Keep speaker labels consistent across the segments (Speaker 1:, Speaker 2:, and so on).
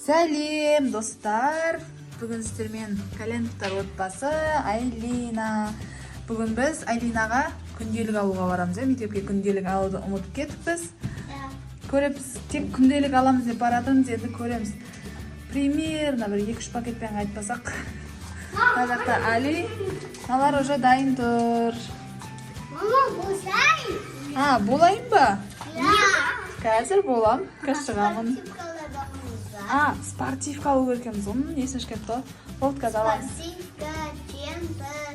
Speaker 1: Сәлем, достар! Бүгін сіздермен Кәленовтар отбасы, Айлина. Бүгін біз Айлинаға күнделік алуға барамыз, иә. Мектепке күнделік алуды ұмытып кетіппіз. Көреміз, тек күнделік аламыз деп баратырмыз, енді көреміз. Примерно бір 2-3 пакетпен қайтпасақ. Мына жақта Али, мыналар уже дайын тұр.
Speaker 2: Мама, болсай.
Speaker 1: А, болайын ба?
Speaker 2: Я.
Speaker 1: Қазір болам, қазір шығамын.
Speaker 2: Спортивкалар бармыз.
Speaker 1: А, спортивка алу керек екенбіз, оның есімнен шығып кетті ғой. Болды, қазір аламыз.
Speaker 2: Спортивка, джемпер,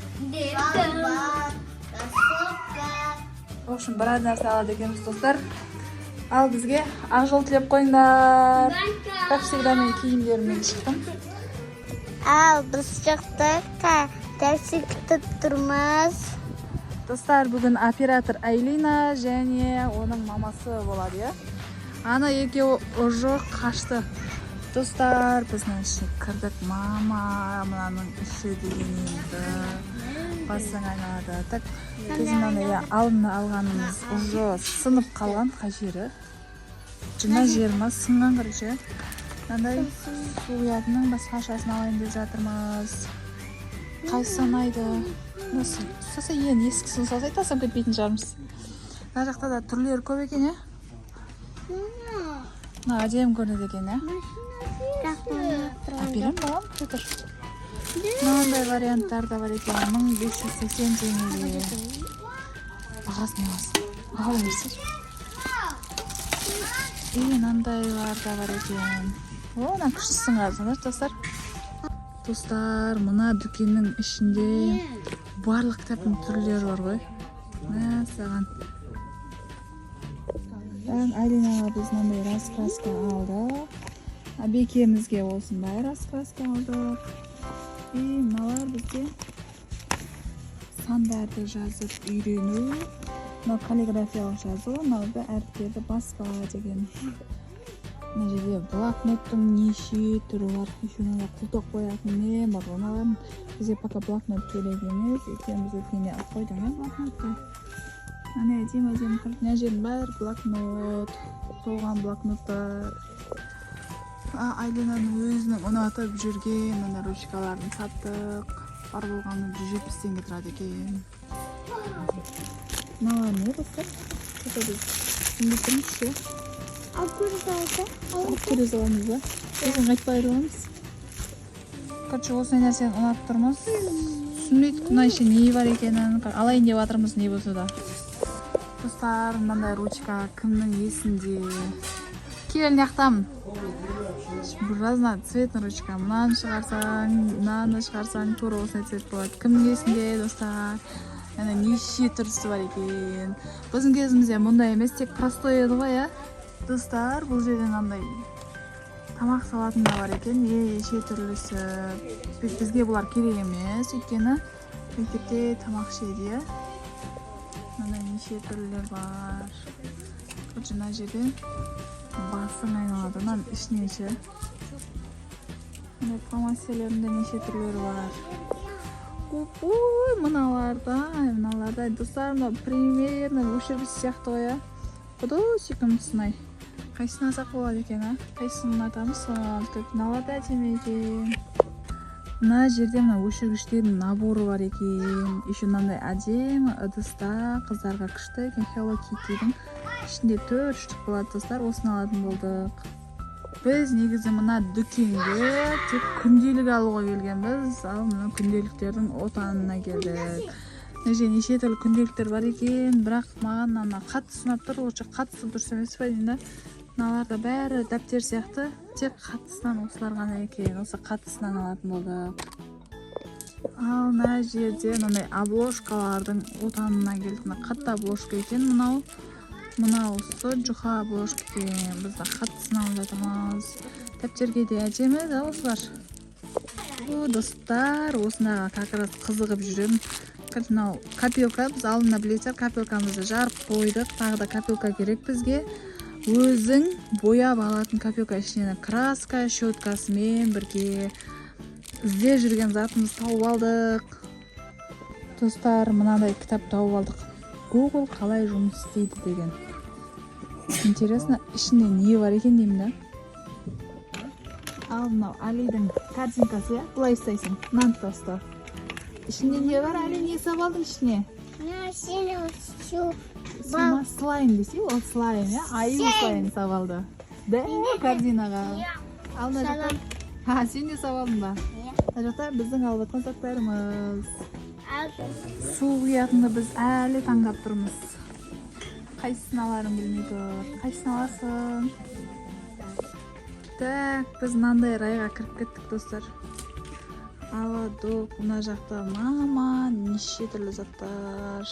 Speaker 2: шалбар, кроссовка.
Speaker 1: В общем, біраз нәрсе алады екенбіз, достар. Ал бізге ақ жол тілеп қойыңдар. Как всегда, мен киімдеріммен шықтым.
Speaker 2: Ал біз шықтық, такси күтіп тұрмыз.
Speaker 1: Достар, бүгін оператор Айлина және оның мамасы болады, иә. Ана екеуі уже қашты. Достар, біз мына ішіне кірдік. Мама, мынаның іші деген енді басың айналады. Так, біз мынаны, иә, алдына алғанымыз уже сынып қалған. Қай жері? Мына жері ма сынған, короче. Мынандай су құятынның басқашасын алайын деп жатырмыз. Қайсысы ұнайды? Мынасы ұстаса, ең ескісін ұстаса, тастап кетпейтін шығармыз. Мына жақта да түрлері көп екен, иә. Мына әдемі көрінеді екен, иә. Әперемін, балам, тұра тұр. Мынандай варианттар да бар екен, 1580 теңгеге. Бағасы не аласың? Ала берсейші. И мынандайлар да бар екен. О, мына күштісін қарасаңдаршы, достар. Достар, мына дүкеннің ішінде барлық кітаптың түрлері бар ғой. Мәссаған. Айлинаға біз мынандай раскраска алдық. Бекемізге осындай раскраска алдық. И мыналар бізде сандарды жазып үйрену, мынау каллиграфиялық жазу, мынау да әріптерді баспа деген. Мына жерде блокноттың неше түрі бар, еще мынандай құлыптап қоятын не бар ғой мыналардың. Бізге пока блокнот керек емес, өйткені біз өткенде алып қойдық, иә, блокнотты. Әне, әдемі әдемі. Мына жердің бәрі блокнот, толған блокноттар. Айлинаның өзінің ұнатып жүрген мына ручкаларын саттық. Бар болғаны 170 теңге тұрады екен. Мыналар не, достар? Что-то біз түсінбей тұрмыз ше.
Speaker 2: Алып көре салса.
Speaker 1: Алып көре саламыз ба? Сосын қайтпай аламыз. Короче, осындай нәрсені ұнатып тұрмыз. Түсінбейдік, мына ішінде не бар екенін. Алайын деп жатырмыз не болса да. Достар, мынандай ручка кімнің есінде? Кел, мына жақтамын. Разноцветный ручка. Мынаны шығарсаң, мынаны шығарсаң, тура осындай цвет болады. Кімнің есінде, достар? Яғни неше түрлісі бар екен. Біздің кезімізде мұндай емес, тек простой еді ғой, иә. Достар, бұл жерде мынандай тамақ салатын да бар екен, неше түрлісі. Бізге бұлар керек емес, өйткені мектепте тамақ ішеді, иә. Мынандай неше түрлілер бар. Короче, мына жерде басың айналады. Мынаның ішіне ше. Мындай фломастерлердің де неше түрлері бар. Ой, мыналардай, мыналардай. Достар, мынау примерно өшіргіш сияқты ғой, иә. Құдай сүйкімдісін ай. Қайсысын алсақ болады екен, а? Қайсысын ұнатамыз, соны аламыз. Көп мыналар да әдемі екен. Мына жерде мына өшіргіштердің наборы бар екен. Еще мынандай әдемі ыдыста, қыздарға күшті екен. Hello Kitty'дің ішінде төрт штук болады, достар. Осыны алатын болдық. Біз негізі мына дүкенге тек күнделік алуға келгенбіз, ал мына күнделіктердің отанына келдік. Мына жерде неше түрлі күнделіктер бар екен, бірақ маған ана қаттысы ұнап тұр. Лучше қаттысы дұрыс емес па деймін да. Мыналар да бәрі дәптер сияқты, тек қаттысынан осылар ғана екен. Осы қаттысынан алатын болдық. Ал мына жерде мынандай обложкалардың отанына келдік. Мына қатты обложка екен мынау. Мынаусы жұқа обложка екен. Біз де қаттысын алып жатырмыз. Дәптерге де әдемі да осылар. О, достар, осындайға как раз қызығып жүремін. Короче, мынау копилка. Біз алдында, білесіздер, копилкамызды жарып қойдық. Тағы да копилка керек бізге. Өзің бояп алатын копилка, ішінен краска, щеткасымен бірге. Іздеп жүрген затымызды тауып алдық. Достар, мынандай кітап тауып алдық, «Google қалай жұмыс істейді» деген. Интересно, ішінде не бар екен деймін да. Ал мынау Алидің корзинкасы, иә. Былай ұстайсың, мынаны да ұста. Ішінде не бар, Али? Не салып алдың ішіне?
Speaker 2: Мен сені су.
Speaker 1: Сума слайм десе, ол слайм, иә. Аю слайм салып алды да корзинаға. Ал мына жақта, а, сен де салып алдың ба?
Speaker 2: Иә.
Speaker 1: Мына жақта біздің алып жатқан заттарымыз.
Speaker 2: Ал.
Speaker 1: Су құятынды біз әлі таңдап тұрмыз. Қайсысын аларын білмей тұр. Қайсысын аласың? Так, біз мынандай райға кіріп кеттік, достар. Аладок. Мына жақта мама неше түрлі заттар.